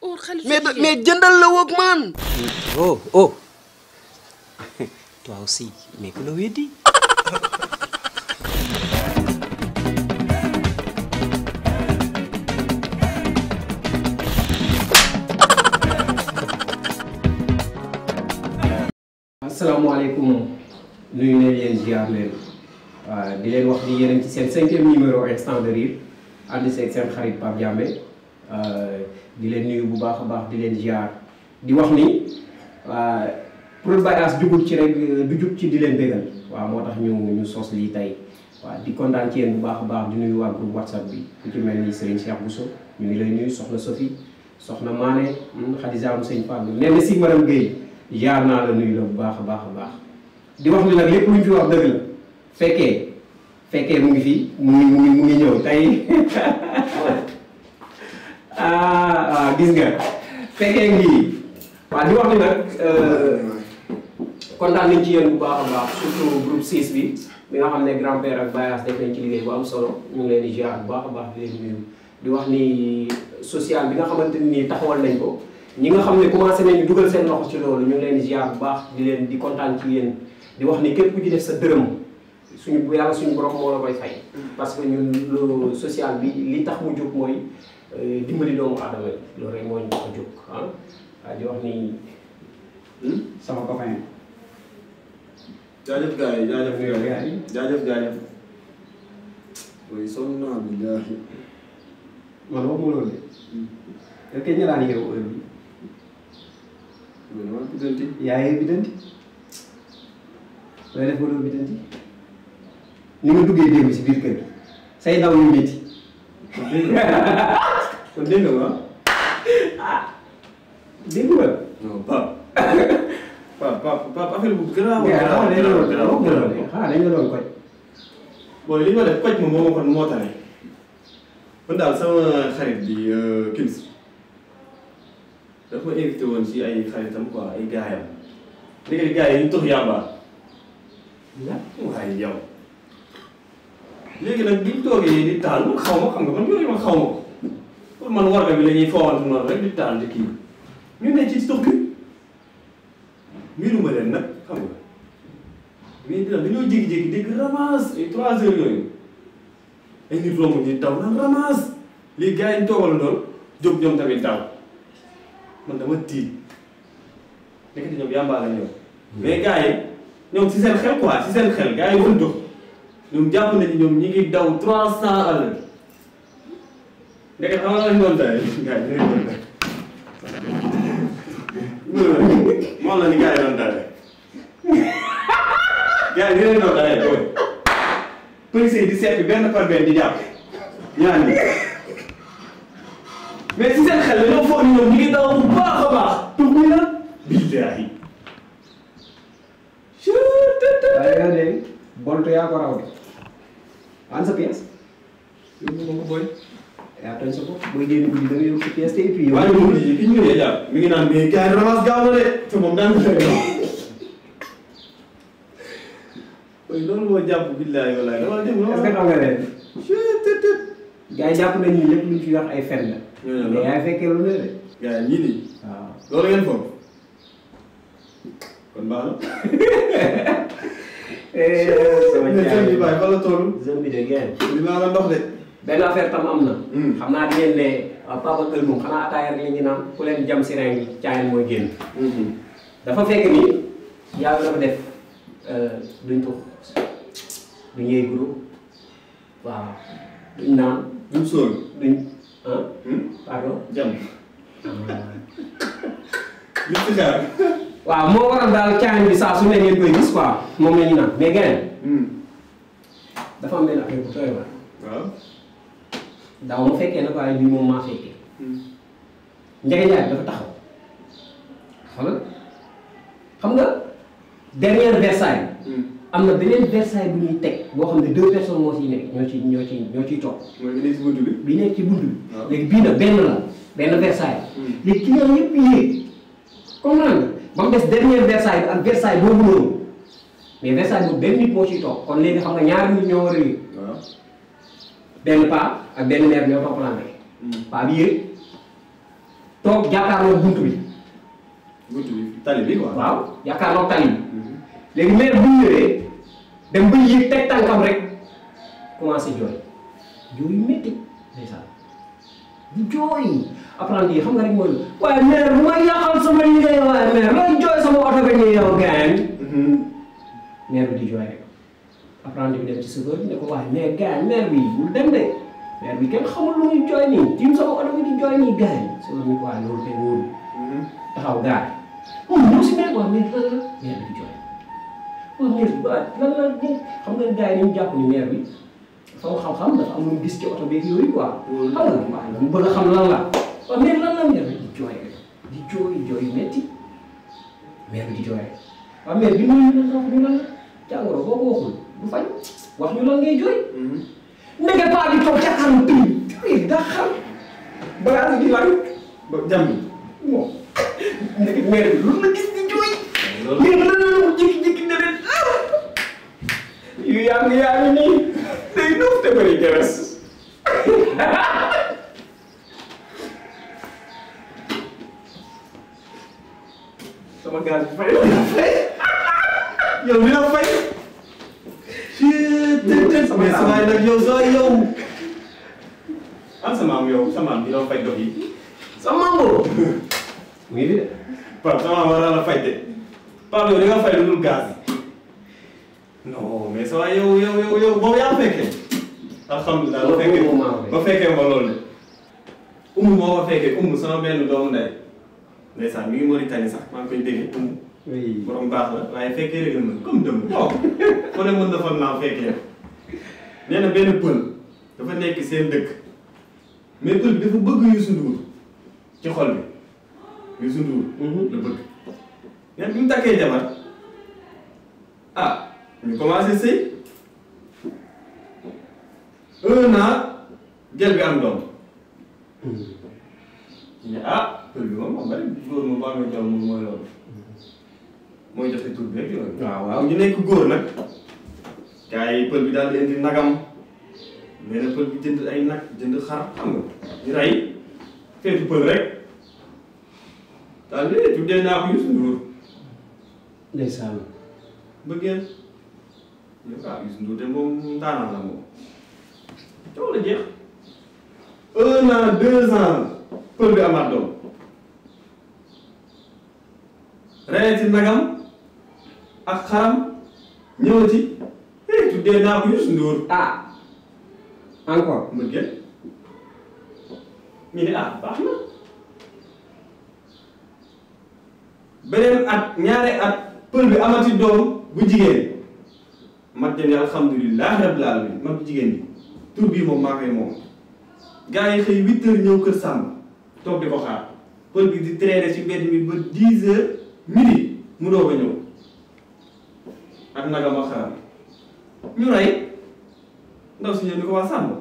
or xale mais jëndal la woog man. oh toi aussi mais ku la weddi. asalaamaaleykum nuyu nañ leen ziar leen di leen wax ni yéen ci seen 5e numéro instant de rire ànd seeg seen xarit Pape Diamé di leen nuyu bu baax a baax di leen ziar di wax ni pour bagage jugul ci rek du jug ci di leen bégal waaw moo tax ñu sos lii tey waaw di kontaan ci yéen bu baax a baax di nuyu waa groupe WhatsApp bi ku ci mel ni Serigne Cheikh Bousso ñu ngi lay nuyu soxna Sophie soxna Mané Khadija mu Sëñ Fall nee na si madame Guèye jaar naa la nuyu la bu baax a baax a baax di wax ni nag lépp lu ñu fi wax dëgg la fekkee mu ngi fii mu ngi ñëw tey gis nga fekkee ngi waaw di wax ni nag kontaan nañ ci yéen bu baax a baax surtout groupe 6 bi nga xam ne grand-père ak Bayas def nañ ci liggéey bu am solo ñu ngi leen di jaar bu baax a baax di leen nuyu di wax ni social bi nga xamante ni taxawal nañ ko ñi nga xam ne commencé nañu dugal seen loxo ci loolu ñu ngi leen di ziar bu baax di leen di kontaan ci yéen di wax ni képp ku ci def sa dërëm suñu yàlla suñu borom moo la koy fay. parce que ñun lu social bi li tax mu jóg mooy dimbali doomu aadama yi loolu rek moo ñu tax a jóg waaw di wax ni sama copain. jaajëf gars yi jaajëf. oui sonn naa billahi. man waxuma loolu de. est-ce que ñu daan yeewu heure bi. man bidanti. yaa ngi bidanti. looy def ba doo bidanti. ni nga duggee démb si biir kër gi. say ndaw yu métti. kon dégg nga ma. dégg nga. non Pape affaire bu garaaw. dañ la doon koj. bon li ma def koj ma moo ma kon moo tane. man daal sama xarit bi Kils dafa ma invité woon ci ay xaritam quoi ay gaayam léegi gars yi ñu tox yàmba waaye yow léegi nag biñ toogee di taal man xaw ma xam nga man yooyu ma xaw ma ko pour man warga bi la ñuy foowantu noonu rek di taal di kii ñu ne ci tox bi miiruma leen nag xam nga mais dina dañoo jékki-jékki dégg ramasse ay 3 heures yooyu ay nit romb di taw naan ramasse lii gars yi ñu toogal doon jóg ñoom tamit taw man dama tiit nekkati ñoom yàmbaa la ñëw mais gars yi ñoom si seen xel quoi si seen xel gars yi doon dox ñoom jàpp nañu ñoom ñi ngi daw 300 à l'heure nekkati xam nga lañ doon tawee gars yi dinañ doon tawee moom la ni gars yi doon tawee gars yi dinañ doon tawee booy police yi di seet benn par benn di jàpp ñaan ñi mais si seen xel dañoo foog ñoom ñu ngi daw bu baax a baax tur bi la billaahi waaye yow de boltu yaa ko raw de an sa pièce yóbbu ma ko booy yaa tooñ sa bopp booy génn guddi da nga yóbbu sa pièce te et puis yow waaye moom li ki ñu ñëwee jàpp mi ngi naan mais gars yi ramas gaaw na de te moom daan fekk loolu moo jàpp billaahi wallaahi dama dem est-ce que xam nga leen gars yi jàpp nañu lépp luñ fi wax ay fen la mais yaa fekkee lu ne de gars yi ñii nii waaw loolu ngeen foog kon baax na sama sëñ bi bàyyi fa la toll zone bi de ngeen li naa la ndox de benn affaire tam am na xam naa di ngeen ne papa kër moom xanaa ataaya rek la ñu naan ku leen jam si reng caayan mooy génn dafa fekk ni yàlla dafa def duñ tux duñ yëy groupe waaw duñ naan duñ sóol duñ pardon jam li ci xaar waaw moo waral daal caayan bi saa su ne ngeen koy gis quoi moom la ñu naan mais geneen dafa am benn affaire bu tooy waar waaw daaw ma fekkee nag waaye bii moom maa fekkee Ndiaye Ndiaye dafa taxaw xoolal xam nga dernière Versailles am na beneen Versailles bu ñuy teg boo xam ne 2 personnes moo ciy nekk ñoo ciy toog. mooy bi nekk ci buntu bi. bi nekk ci buntu bi. waaw léegi bii nag benn la benn Versailles. léegi client yëpp yéeg comprendre nga ba mu des dernière Versailles ak Versailles boobu noonu mais Versailles boobu benn nit moo ciy toog kon léegi xam nga ñaari nit ñoo war a yéeg. waaw benn paa ak benn mère ñoo toppalante. paa bi yéeg toog jàkkaarloo buntu bi. buntu bi tali bi quoi. waaw jàkkaarloo tali bi. léegi mère bu ñëwee dem ba yéeg teg tànkam rek commencé jooy jooy yu métti ndeysaan di jooy apprenti yi xam nga rek mooy waaye mère bu ma yàqal sama liggéey waaye mère looy jooy sama oto bi nii yow gaañ. mère bi di jooy rek apprenti bi dem ci chauffeur bi ne ko waaye mère gaañ mère bi bul dem de mère bi kenn xamul lu muy jooy nii tim sama oto bi di jooy nii gaañ chauffeur bi ko waaye loolu kay wóorul taxaw gaar ñëw si mère waa mère lan la mère bi di jooy waaw mère bi lan la xam nga gars yi dañu jàpp ni mère bi dafa xam-xam dafa am lu mu gis ci oto beeg yooyu quoi. xam nga waaw mu bëgg a xam lan la waaw mère lan la mère bi di jooy rek di jooy metti mère bi di jooy rek waaw mère bi ñu lan la jàngoro boo ko waxul du faj wax ñu lan ngay jooy. ndeke paa bi toog ca kanam tuy daa xam bagage di lan ba jàmm bon ndeke mère bi lu la gis di jooy. mère lan la ko jékki-jékki ne leen yu yaa ngi nii day nuuf te bëri keres sama gaz bi fay yow dina fay. mais sa waay nag yow soo yow. am sa maam yow sa maam bi doon fay dox yi. sa maam mu ngi fi de. Pape sa maam war na la fay de. Pape yow di nga fay lu dul gaz yi. non mais sa waay yow boobu yaa fekkee. alhamdulilah ba fekkee ma loolu de. umu moo ko fekkee umu sama benn doomu ndey. ndeysaan mi ngi Mauritanie sax maa ngi koy déggee umu. oui borom baax la waaye fekkee rek la mën comme dëmm. waaw ku ne mën na fa naa fekkee. nee na benn pël dafa nekk seen dëkk mais pël bi dafa bëgg Youssou Ndour ci xol bi Youssou Ndour la bëgg. nee bi mu takkee jabar ah ñu commencé sëy 1 an jël bi am doom. ñu ne ah pël bi moom bari góor moom bu amee doom moom mooy loolu mooy joxe tur bi rek yooyu. waaw ñu nekk góor nag gars yi pël bi daal di indi nagam nee na pël bi jënd ay nag jënd xar xam nga ñu rey feetu pël rek daal di tuddee naa ko Youssou Ndour. ndeysaan. bëggeen ñu ko Youssou Ndour de moom daanaan la moom coow la jeex 1 an 2 ans pël bi amaat doom reyati nagam ak xaram ñëwati tuddee naa ko Youssou Ndour. ah encore. mbëggeel ñu ne ah baax na beneen at ñaari at pël bi amati doom bu jigéen mag ja ne alhamdulilah rabbil alamin mag bu jigéen bi tur bii moom maa koy moom gars yi xëy 8 heures ñëw kër Samba toog di ko xaar pël bi di traîner ci mbedd mi ba 10 heures midi mu doog a ñëw ak nagam ak xaram ñu rey ndaw si ñëw ni ko waa Samba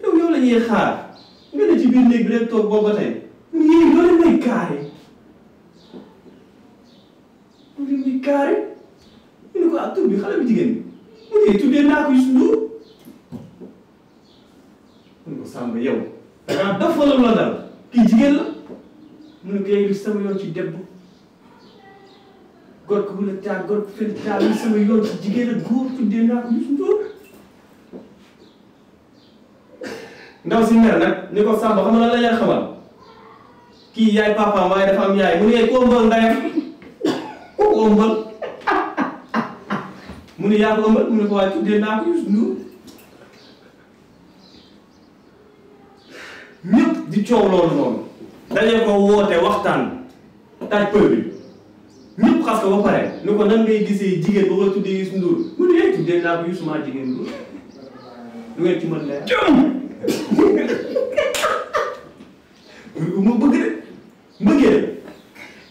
yow la ñuy xaar nga ne ci biir néeg bi rek toog boobu ba tey mu yéeg loolu may kaare loolu muy kaare ñu ne ko ah tur bi xale bu jigéen bi mu ne tuddee naa ko Youssou Ndour mu ne ko Samba yow dangaa dof wala la dal kii jigéen la mu ne ko yéegi sama yoon ci debb góor ko wula taal góor ko fële taal yi sama yoon ci jigéen ak góor tuddee naa ko Youssou Ndour ndaw si mer nag ni ko Samba xam nga lan la ñuy xamal kii yaay papaam waaye dafa am yaay mu ne ko ëmbal ndeyam ko ëmbal mu ne yaa ko ëmbal mu ne ko waaye tuddee naa ko Youssou Ndour ñëpp di coow loolu noonu dañee ko woote waxtaan taaj pël bi ñëpp xas ko ba pare ni ko nan ngay gisee jigéen ba nga tuddee Youssou Ndour mu ne tuddee naa ko Youssou maa jigéen Ndour lu ngeen ci mën leer mu bëgg de mbëggee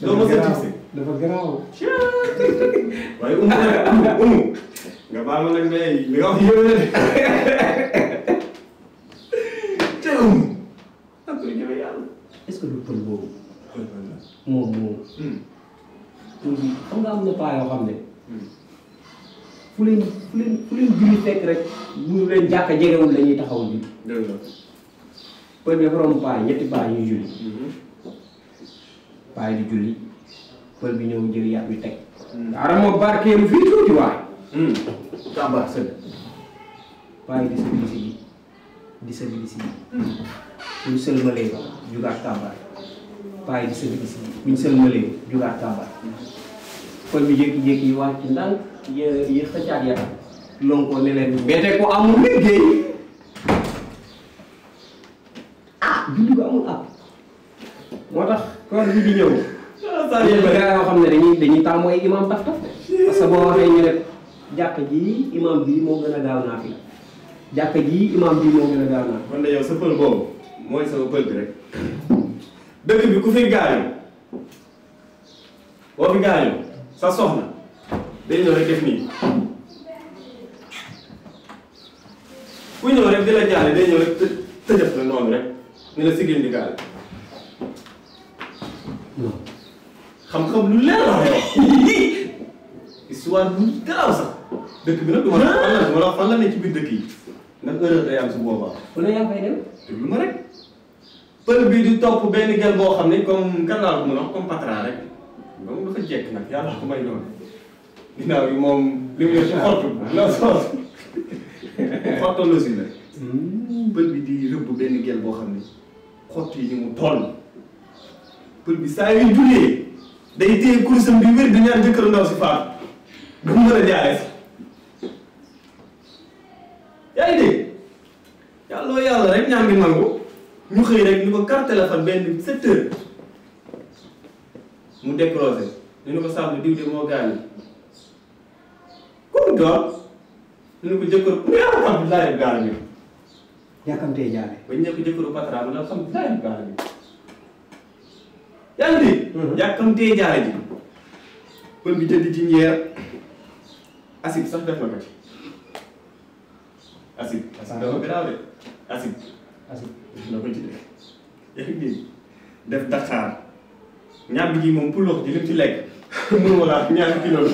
doo ma sa tipse dafa garaaw waaye umu nga baal ma nag mais li nga wax yëw na de te ak ko ñëwee yàlla est-ce que du pël boobu moom xam nga am na paa yoo xam ne fu leen julli fekk rek bu leen jàkka jegewul la ñuy taxawul bi dëgg la pël bi dafa romb paa ñetti paa ñuy julli paa yi di julli pël bi ñëw jël yàq bi teg. ara moo barkeelu fii tuuti waay. kàmbar sëgg paa yi di sëgg di si buñ sëlmalee jugaat kàmbar paa yi di sëgg di si buñ sëlmalee jugaat kàmbar pël bi jékki-jékki yi wàcc ndànk yi xëccaat yaram lonko ne leen mbete ko amul liggéey julli ko amul ab moo tax koor bi di ñëw yéen ba gaa yoo xam ne dañuy tàmm ay imam taf taf parce que boo waxee ñu ne jàkk ji imam bii moo gën a gaaw naa fi la jàkk ji imam bii moo gën a gaaw naa kon de yow sa pël boobu mooy sama pël bi rek dëkk bi ku fi gaañu boo fi gaañu sa soxna day ñëw rek def nii ku ñëw rek di la jaale day ñëw rek tëjëf la noonu rek ni la sigil di gaale xam-xam lu leer la yow histoire bu garaaw sax dëkk bi nag du ma la fan la ne ci biir dëkk yi ndax erreur day am su boobaa. ku ne yaa fay dem. déglu ma rek pël bi di topp benn gel boo xam ne comme kan laa ko mën a wax comme patron rek moom dafa jekk nag yàlla ko may noonu ginnaaw yi moom li mu yor ci xottu la soos xottalo si la pël bi di rëbb benn gel boo xam ne xott yi ni mu toll pël bi saa yu jullee day téye kursam bi wér di ñaan jëkkër ndaw si faatu du mu mën a jaare si yaa ngi dégg yàlla rek ñaan ngi nangu ñu xëy rek ni ko carte téléphone benn 7 heures mu décroché ñu ne ko sàmm diw de moo gaañu comme doon ñu ne ko jëkkër mu yaa xam laay gaañu yàkkamtee jaale ba ñu ne ko jëkkëru patron bi la xam laay gaañu yaa ngi dégg yàkkamtee jaale ji pël bi tëdd ci njeer asib sax def na ko ci asib dafa garaaw de asib na ko ci def yaa ngi dégg def Dakar ñàmb ji moom pour loxo ji lim ci lekk mënuma laa ñaari kilo la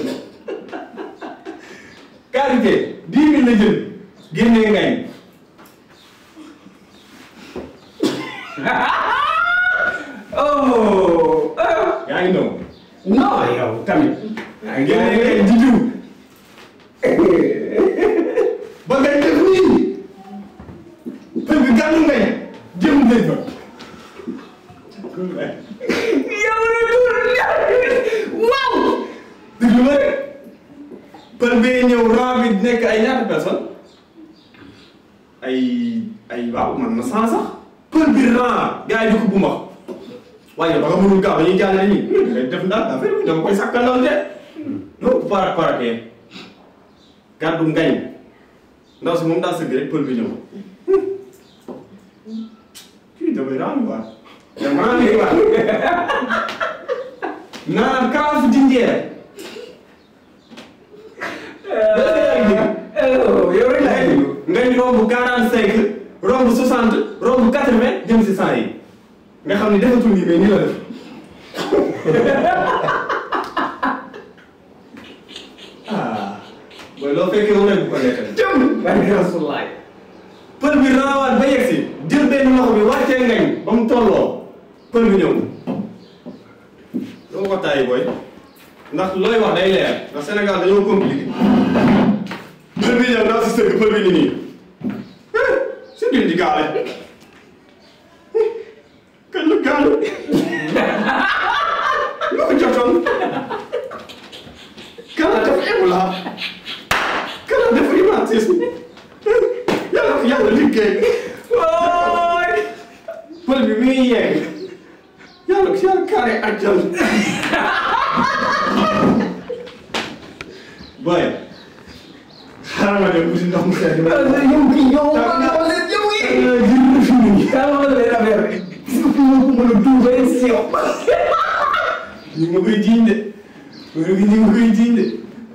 karité 10 000 la jël génnee ngañ oh yaa ngi noonu non yow tamit génnee ngañ di diw ba ngay def nii pël bi gàllu ngañ jëm nañ fa yow waaw déglu ma rek pël bee ñëw rang bi nekk ay ñaata personne ay waaw man na 100 sax pël bi rang gars yi di ko bu mbax waaye ba nga mënul gaaw dañuy jàllale nii ngay def ndax affaire bi dama koy sàkkandal de non parakee gàddu ngañ ndaw si moom daa sëgg rek pël bi ñëw kii damay rang waat damaa lay waat naan kaafu jinjeer yow rek la ay ngañ romb 45 romb 60 romb 80 jëm si 100 yi nga xam ne defatul nii mais nii la def booy loo fekkee wu ne bu ko nekkee. jëm barke Rasulaay pël bi raawaat ba yegg si jël benn loxo bi wàccee ngañ ba mu tolloo pël bi ñëw doo ko taay booy ndax looy wax day leer ndax Sénégal dañoo compliqué pël bi ñëw ndax si sëgg pël bi ni nii si biir di gaale kañ la gaale lu ko jotoon kan la def Ebola kan la def rhumatisme yàlla liggéey waay pël bi mi ngi yegg yàlla kaare ajjal boy xaaral ma dem usi ndox mu sedd ñu ma koy jiiñ de ñu ma koy jiiñ de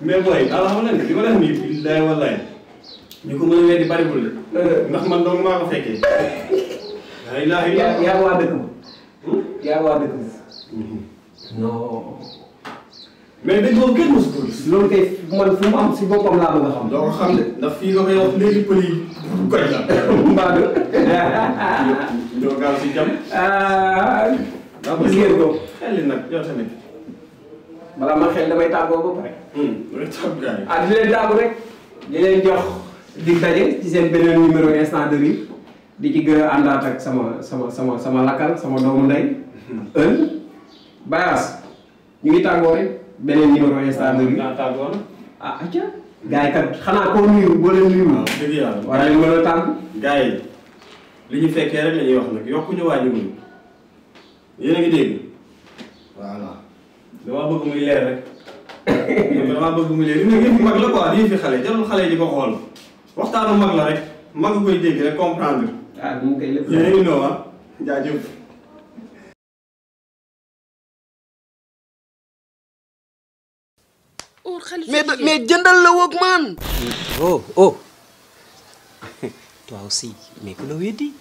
mais boy daal xam leen li ma def nii billaay wallaay ñu ko mën a weddi bariwul de ndax man dong maa ko fekkee la ilaha illa yaa waa dëkk ba yaa waa dëkk ba non mais dañ boobu kenn mosu ko gis loolu kay man fu mu am si boppam laa bëgg a xam doo ko xam de ndax fii nga koy wax léegi pël yi koy la mbaa doo gaaw si jam waaw gis ngeen ko xel nag yow tamit. balaa ma xel damay tàggoo ba pare. damay tàggu gars yi. ah di leen tàggu rek di leen jox dig daje ci seen beneen numéro instant de rire di ci gën a àndaat ak sama lakkal sama doomu ndey. Bayas ñu ngi tàggoo rek beneen numéro instant de rire. naa tàggoo na. ah acca gars yi kat xanaa koo nuyu boo leen nuyu. waaw dëgg yàlla. war nañu mën a tàggu. gars yi li ñu fekkee rek la ñuy wax nag yokkuñu wàññiwuñu yéen a ngi dégg voilà damaa bëgg muy leer rek damaa bëgg muy leer li nga yëf mag la quoi yëf fi xale jarul xale yi di ko xool waxtaanu mag la rek mag nga koy dégg rek comprendre. ah mu ngi koy lépp. yéen a ngi noo ah jaajëf. mais jëndal la woog man. Oh, toi aussi, mais que le dit.